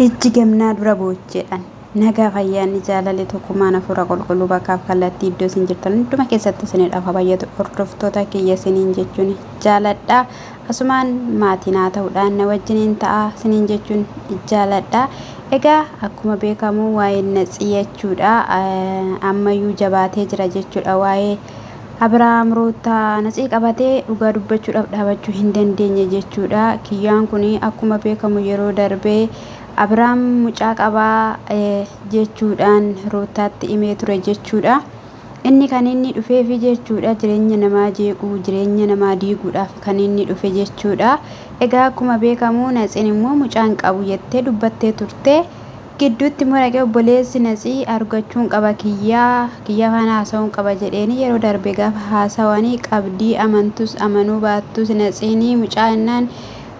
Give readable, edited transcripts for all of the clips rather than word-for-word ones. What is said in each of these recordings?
Ijji gamnaa dura boocheedhaan nagaa fayyaanni jaalalli tokkummaan hafuura qulqulluu bakkaaf kallattii iddoo isin jirtan hunduma keessatti isinidhaaf baay'atu hordoftoota kiyya isiniin jechuun jaaladha. Asumaan maatii naa ta'uudhaan na wajjiniin ta'a isiniin jechuun jaaladha. Egaa akkuma beekamu waa'een Natsii jechuudha ammayyuu jabaatee jira jechuudha waa'ee Abiraam Ruuttaa Natsii qabatee dhugaa dubbachuudhaaf dhaabachuu hin dandeenye jechuudha. Kiyyaan kun akkuma beekamu yeroo darbee Abiraam mucaa qabaa jechuudhaan Ruuttaatti himee ture jechuudha. Inni kan inni dhufeefi jechuudha jireenya namaa jeequu, jireenya namaa diiguudhaaf kan inni dhufe jechuudha. Egaa akkuma beekamu Natsiin immoo mucaan qabu jettee dubbattee turte. Gidduutti immoo dhaqee obboleessi Natsii argachuun qaba kiyyaa, kiyyaa faana haasa'uun qaba jedheeni yeroo darbe gaafa haasawanii qabdii amantus amanuu baattus Natsiin mucaa jennaan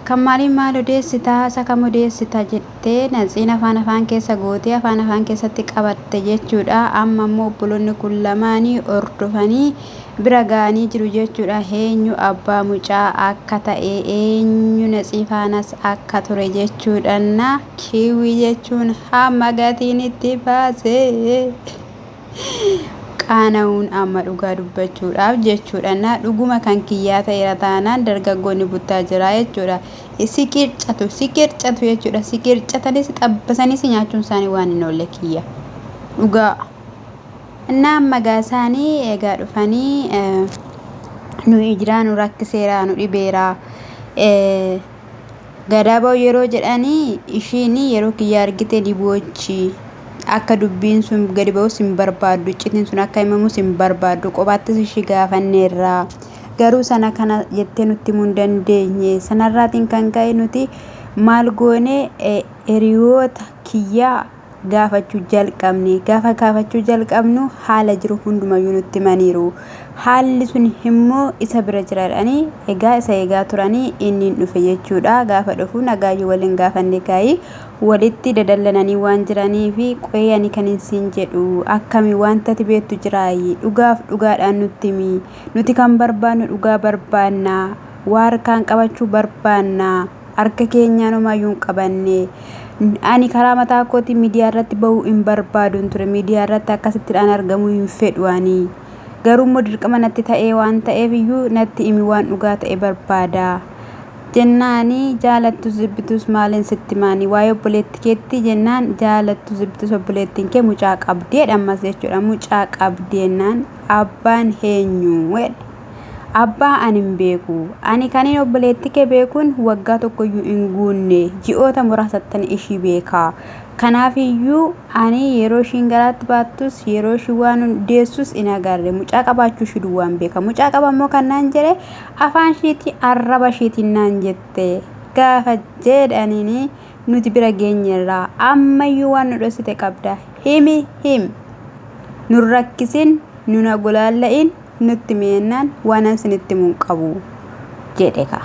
kan maaliin maal odeessita isa kam odeessita jettee Natsiin afaan afaan keessa gootee afaan afaan keessatti qabatte jechuudha. Amma immoo obboloonni kun lamaanii hordofanii bira ga'anii jiru jechuudha. Eenyu abbaa mucaa akka ta'e eenyu Natsii faanas akka ture jechuudha. Na kiwwi jechuun hamma gatiin itti baasee qaana'uun amma dhugaa dubbachuudhaaf jechuudha. Na dhuguma kan kiyyaa ta'eera taanaan dargaggoonni buttaa jira jechuudha. Si qircatu si qircatu jechuudha. Si qircatanii si xabbasanii si nyaachuun isaanii waan hin oolle kiyya. Dhugaa. Innaa amma egaa isaanii egaa dhufanii nu ijiraa nu rakkiseera nu dhibeera. Gadaa ba'u yeroo jedhanii ishiin yeroo kiyya argite ni boochi. Akka dubbiin sun gadi ba'us hin barbaaddu. Iccitiin sun akka himamus hin barbaaddu. Kophaattis ishii gaafanneerra. Garuu sana kana jettee nutti himuu hin dandeenye. Sanarraatiin kan ka'e nuti maal goone hiriyoota kiyyaa gaafachuu jalqabne. Gaafa gaafachuu jalqabnu haala jiru hundumayyuu nutti himaniiru. Haalli sun immoo isa bira jira jedhanii egaa isa eegaa turanii inni hin dhufe jechuudha. Gaafa dhufu nagaayyuu waliin gaafanne gaa'ii walitti dadallananii waan jiranii fi qo'ee ani kan hin siin jedhu akkami wanta ati beektu jiraayi dhugaaf dhugaadhaan nutti himi nuti kan barbaannu dhugaa barbaanna waa harkaan qabachuu barbaanna harka keenyaan homaayyuu hin qabanne. Ani karaa mataa kootiin miidiyaa irratti bahuu hin barbaaduun ture. Miidiyaa irratti akkasittidhaan argamuu hin fedhu ani. Garuu immoo dirqama natti ta'ee waan ta'eef iyyuu natti himi waan dhugaa ta'e barbaada. Jennaani jaalattus jibbitus maaliin sitti maani waa'ee obboleetti keetti jennaan jaalattus jibbitus obboleettiin kee mucaa qabdi jedha ammas jechuudha. Mucaa qabdi jennaan abbaan eenyu jedhe. Abbaa ani hin beeku. Ani kanin obboleettii kee beekuun waggaa tokkoyyuu hin guunne. Ji'oota muraasattan ishii beeka. Kanaafiyyuu ani yeroo ishiin garaatti baattus yeroo ishii waan deessus hin agarre. Mucaa qabaachuu ishii duwwaan beeka. Mucaa qaba immoo kan naan jedhe afaan ishiitii arraba ishiitiin naan jette. Gaafa jedhaniini nuti bira geenyerra. Ammayyuu waan nu dhoksite qabda. Himi him. Nun rakkisin nun agulaalla'in. Nutti himi jennaan waanan isinitti himu hin qabu jedhe kaa.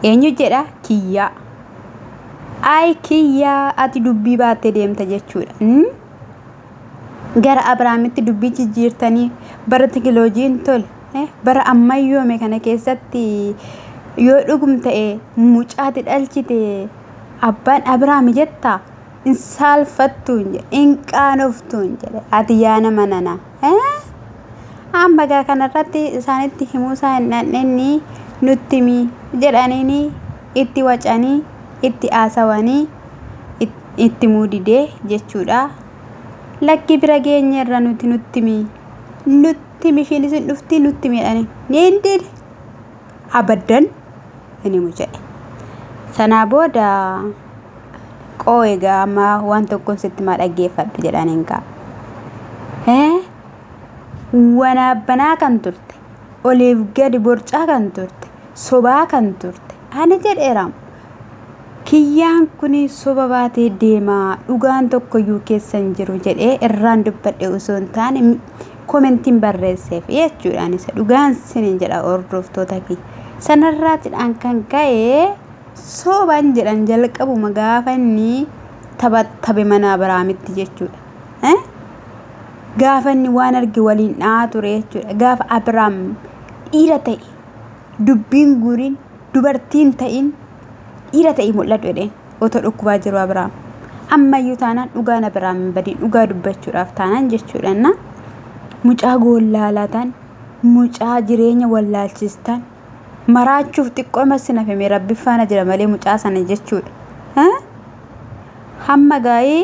Eenyu jedha? Kiyyaa. Ayi kiyyaa ati dubbii baattee deemta jechuudha. Hmm? Gara Abiraamitti dubbii jijjiirtanii bara tekinoloojiin tole bara ammayyoome kana keessatti yoo dhugum ta'e mucaati dhalchite abbaan Abiraami jettaa? Hin saalfattuun jedhe, hin qaanoftuun jedhe ati yaa nama nana. Amma egaa kanarratti isaanitti himuusaa hin dhandhenni nutti himi jedhaniini itti wacanii itti haasawanii itti himuu didee jechuudha. Lakkii bira geenyeerra nuti nutti himi nutti himi ishiin isin dhuftii nutti himi jedhanii ni hin dide abaddan hin himu jedhe. Sanaa booda Qoo egaa amma waan tokkoon sitti maa dhaggeeffadhu jedhaniin kaa. Wanaabbanaa kan turte, oliif gadi borcaa kan turte, sobaa kan turte, ani jedheera. Kiyyaan kun soba baatee deema dhugaan tokkoyyuu keessa hin jiru jedhee irraan dubbadhe osoo hin taane komentiin barreesseef jechuudhaan isa dhugaan sinin jedha hordoftoota kiyya. Sanarraatidhaan kan ka'e Soban jedhan jalqabuma gaafa inni taphattabe mana Abiraamitti jechuudha. Gaafa inni waan arge waliin dha'aa ture jechuudha. Gaafa Abiraam dhiira ta'e dubbiin guuriin dubartiin ta'in dhiira ta'e mul'adhu jedheen otoo dhukkubaa jiru Abiraam. Ammayyuu taanaan dhugaa na biraa hin badin dhugaa dubbachuudhaaf taanaan jechuudha. Na mucaa goollaalaa ta'an mucaa jireenya wallaalchistan maraachuuf xiqqoo massi nafime rabbi faana jira malee mucaa sana jechuudha. Hamma gaa'ii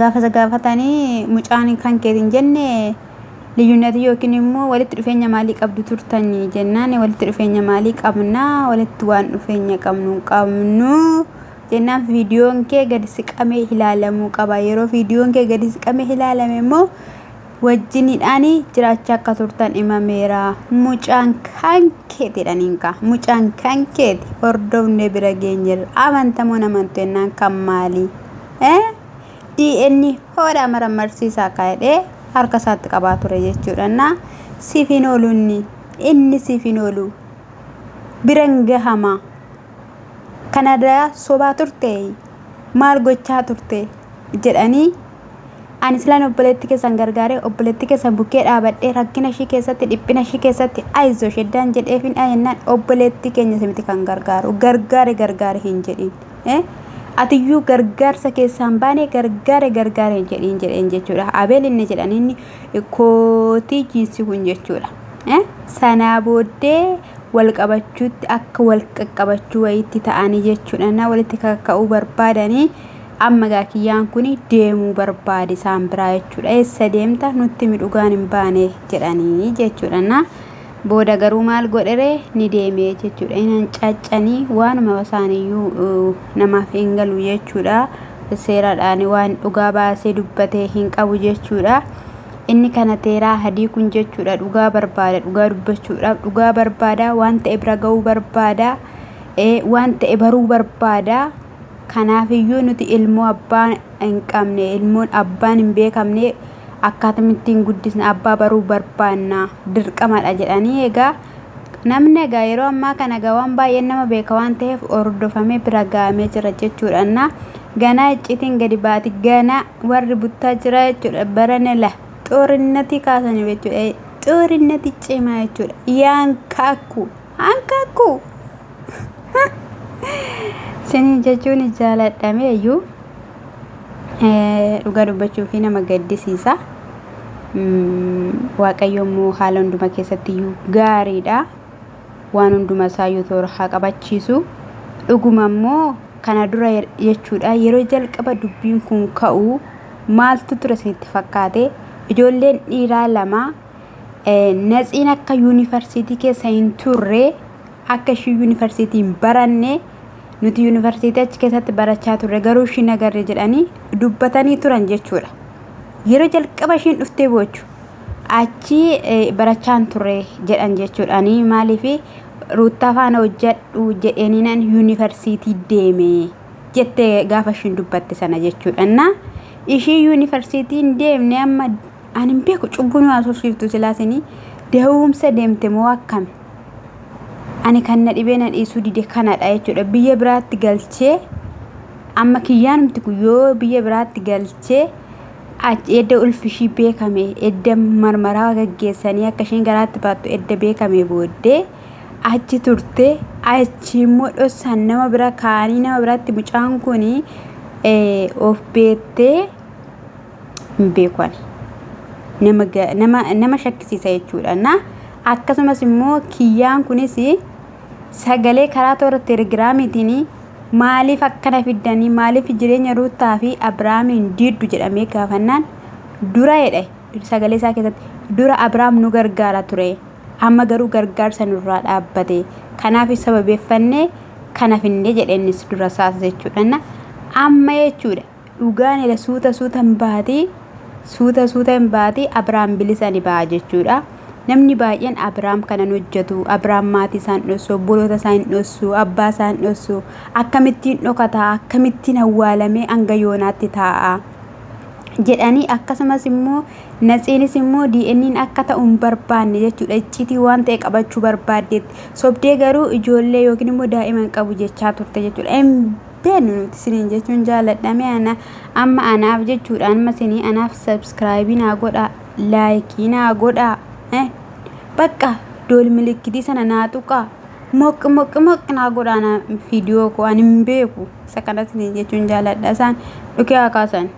gaafa isa gaafatanii mucaan kan keetiin jenne liyyunnati yookiin immoo walitti dhufeenya maalii qabdu turtanii jennaan walitti dhufeenya maalii qabnaa walitti waan dhufeenya qabnu hin qabnu jennaan viidiyoon kee gadi siqamee ilaalamuu qaba yeroo viidiyoon kee gadi siqamee ilaalame immoo wajjiniidhaan jiraachaa akka turtan himameera mucaan kan keeti jedhaniin kaa mucaan kan keeti hordofne bira geenyerra amantamoo amantu jennaan kan maalii DNA hoodhaa marammarsiisaa kaa'edhee harka isaatti qabaa ture jechuudha. Na siif hin oolu inni inni siif hin oolu biran gahama kanarraa sobaa turte maal gochaa turte jedhanii ani silaan obboleetti keessan gargaaree obboleetti keessan bukkee dhaabadhee rakkina ishii keessatti dhiphina ishii keessatti ayizoo sheddaan jedheefin jennaan obboleetti keenya simiti kan gargaaru gargaare gargaare hin jedhin. Atiyyuu gargaarsa keessaan baane gargaare gargaare hin jedhin jedheen jechuudha. Abeel inni jedhan inni kootii jiinsi kun jechuudha. Sanaa booddee wal qabachuutti akka wal qaqqabachuu wayiitti ta'anii jechuudha. Na walitti kakka'uu barbaadanii amma gaa kiyyaan kun deemuu barbaade isaan biraa jechuudha. Eessa deemta nutti midhugaan hin baane jedhanii jechuudha. Na booda garuu maal godhere ni deeme jechuudha. Inni caccanii waanuma isaaniiyyuu namaaf hin galu jechuudha. Seeraadhaan waan dhugaa baasee dubbatee hin qabu jechuudha. Inni kana teeraa hadii kun jechuudha dhugaa barbaada dhugaa dubbachuudhaaf dhugaa barbaada waan ta'e bira ga'uu barbaada waan ta'e baruu barbaada. Kanaafiyyuu nuti ilmoo abbaa hin qabne ilmoon abbaan hin beekamne akkaataa ittiin guddisna abbaa baruu barbaanna dirqamadha jedhanii egaa namni egaa yeroo ammaa kana egaa waan baay'een nama beeka waan ta'eef hordofamee bira ga'amee jira jechuudha. Na ganaa iccitiin gadi baati ganaa warri buttaa jira jechuudha barana la xoorinnatii kaasanii jechuudha xoorinnatii cimaa jechuudha yaan kaakku hankaakku sinii jechuun jaaladhamee iyyuu dhugaa dubbachuu fi nama gaddisiisa. Waaqayyo immoo haala hunduma keessatti iyyuu gaariidha. Waan hunduma isaayyuu toora haa qabachiisu. Dhuguma immoo kana dura jechuudha yeroo jalqaba dubbiin kun ka'u maaltu ture isinitti fakkaate ijoolleen dhiiraa lama natsiin akka yuunivarsiitii keessa hin turre akka ishii yuunivarsiitii hin baranne nuti yuunivarsiitii achi keessatti barachaa turre garuu ishii agarre jedhanii dubbatanii turan jechuudha. Yeroo jalqaba ishiin dhuftee boochu achi barachaan turre jedhan jechuudha. Ani maaliif ruuttaa faana hojjedhu jedheeniinan yuunivarsiitii deeme jettee gaafa ishiin dubbatte sana jechuudha. Na ishii yuunivarsiitii hin deemne amma ani hin beeku cubbuu nu haasofsiiftu silaasinii da'umsa deemte moo akkami? Ani kan na dhibee na dhiisuu dide kanadha jechuudha. Biyya biraatti galchee amma kiyyaanumti kun yoo biyya biraatti galchee edda ulfi ishii beekame edda marmaraa gaggeessanii akka isheen garaatti baattu edda beekame booddee achi turte achi immoo dhossaan nama bira kaanii nama biraatti mucaan kun of beettee hin beeku ani. Nama nama nama shakkisiisa jechuudha. Na akkasumas immoo kiyyaan kunis sagalee karaa toora telegiraamiitiin maaliif akkana fiddanii maaliif jireenya Ruuttaa fi Abiraamiin diiddu jedhamee gaafannaan dura jedhe sagalee isaa keessatti dura Abiraam nu gargaara ture amma garuu gargaarsa nurraa dhaabbate kanaaf sababeeffannee kana finne jedhe innis dura isaas jechuudha. Amma jechuudha dhugaan ila suuta suuta hin baati suuta suuta hin baati Abiraam bilisa ni ba'a jechuudha. Namni baay'een Abiraam kanan hojjetu Abiraam maatii isaan dhossu obboloota isaa hin dhossu abbaa isaa hin dhossu akkamittiin dhokata akkamittiin awwaalamee hanga yoonaatti taa'a jedhanii akkasumas immoo natsiinis immoo DNA'n akka ta'u hin barbaanne jechuudha icciitii waan ta'e qabachuu barbaaddeetti sobdee garuu ijoollee yookiin immoo daa'ima hin qabu jechaa turte jechuudha. Hin beeknu nuti isiniin jechuun jaalladhame ana amma anaaf jechuudha amma isinii anaaf sabskraayibii naa godhaa laayikii naa godhaa bakka dool milikkitii sana naa tuqaa Moqqi moqqi moqqi naa godhaana viidiyoo koo ani hin beeku. Isa kanatti jechuun jaaladha. Isaan dhukee haa kaasan.